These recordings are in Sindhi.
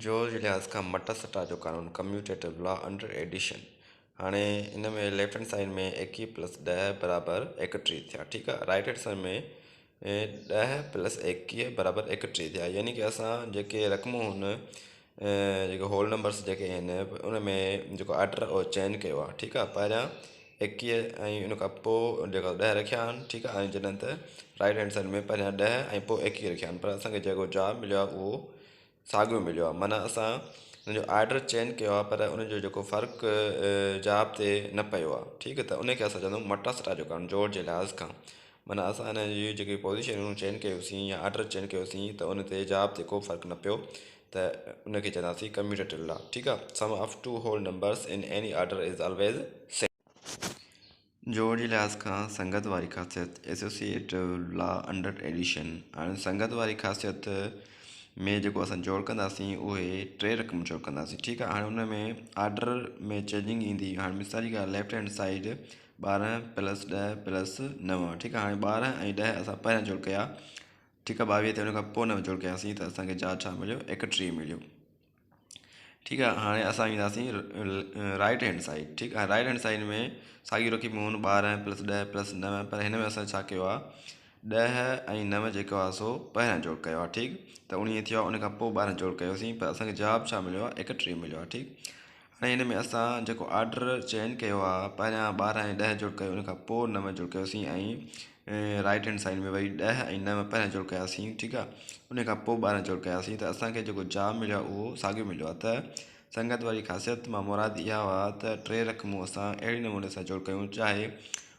جوڙ جي لحاظ کان مٽا سٽا جو قانون، Commutative Law Under Addition، هاڻي ان ۾ ليفٽ هينڊ سائيڊ ۾ ايڪيهه پلس ڏهه برابر ايڪٽيهه ٿيا ٺيڪ آ رائٽ هينڊ سائيڊ ۾ ڏهه پلس ايڪيهه برابر ايڪٽيهه ٿيا يعني ڪي اسان جيڪي رقمون هن جيڪي هول نمبرس جيڪي آهن ان ۾ جيڪو آرڊر اهو چينج ڪيو آ ٺيڪ آ پهريان ايڪيهه ۽ ان کان پوء جيڪا ڏهه رکيا آهن ٺيڪ آ ۽ جڏهن ته رائٽ هينڊ سائيڊ ۾ پهريان ڏهه ۽ پوء ايڪيهه رکيا آهن پر اسان کي جيڪو جواب مليو آ اهو ساڳيو مليو آهي معنيٰ اسان ان جو آرڊر چينج ڪيو آهي پر ان جو جيڪو فرق جواب تي نه پيو آهي ٺيڪ ته ان کي اسان چوندا آهيون مٽا سٽا جو قانون جوڙ جي لحاظ کان معنيٰ اسان ان جي جيڪي پوزيشنون چينج ڪيوسين يا آرڊر چينج ڪيوسين ته ان تي جواب تي ڪو فرق نه پيو ته ان کي چونداسين ڪميوٽيٽو لا ٺيڪ آهي sum of two whole numbers in any order is always same. جوڙ جي لحاظ کان سنگت واري خاصيت، Associative Law Under Addition، هاڻي سنگت واري خاصيت ۾ جيڪو اسان جوڙ ڪنداسين اهي ٽي رقم جوڙ ڪنداسين ٺيڪ آهي هاڻي ان ۾ آرڊر ۾ چينجنگ ايندي هاڻي مثال جي ڳالهه ليفٽ هينڊ سائيڊ ٻارهن پلس ڏهه پلس نو ٺيڪ آهي هاڻي ٻارهن ۽ ڏهه اسان پهريان جوڙ ڪيا ٺيڪ آهي ٻاويهه تي ان کان پوء نو جوڙ ڪياسين ته اسانکي جا ڇا مليو ايڪٽيهه مليو ٺيڪ آ هاڻي اسان اينداسين رائٽ هينڊ سائيڊ ٺيڪ آ رائٽ هينڊ سائيڊ ۾ ساڳيون رقمون 12 پلس 10 پلس 9 پر هن ۾ اسان ڇا ڪيو آ 10 ۽ 9 جيڪو آ سو پهريان جوڙ ڪيو آ ٺيڪ ته 19 ٿيو آ ان کان پوء 12 جوڙ ڪيوسين پر اسان کي جواب ڇا مليو آ 31 مليو آ ٺيڪ هاڻي هن ۾ اسان جيڪو آرڊر چينج ڪيو آ پهريان 12 ۽ 10 جوڙ ڪيو ان کان پوء 9 جوڙ ڪيوسين ۽ رائٽ هينڊ سائيڊ ۾ وري 10 ۽ 9 پهريان جوڙ ڪياسين ٺيڪ آ ان کان پوء 12 جوڙ ڪياسين ته اسان کي جيڪو جواب مليو آهي اهو ساڳيو مليو آهي ته سنگت واري خاصيت مان مراد اها آ ته ٽي رقمون اسان اهڙي نموني سان جوڙ ڪيون چاهي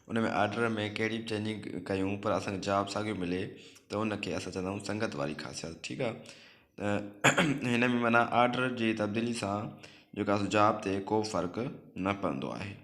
ان ۾ آرڊر ۾ ڪهڙي به چينجنگ ڪيون پر اسان کي جواب ساڳيو ملي ته ان کي اسان چوندا آهيون سنگت واري خاصيت ٺيڪ آ ته هن ۾ معنيٰ آرڊر جي تبديلي سان جيڪو آ سو جواب تي ڪو فرق نه پوندو آهي.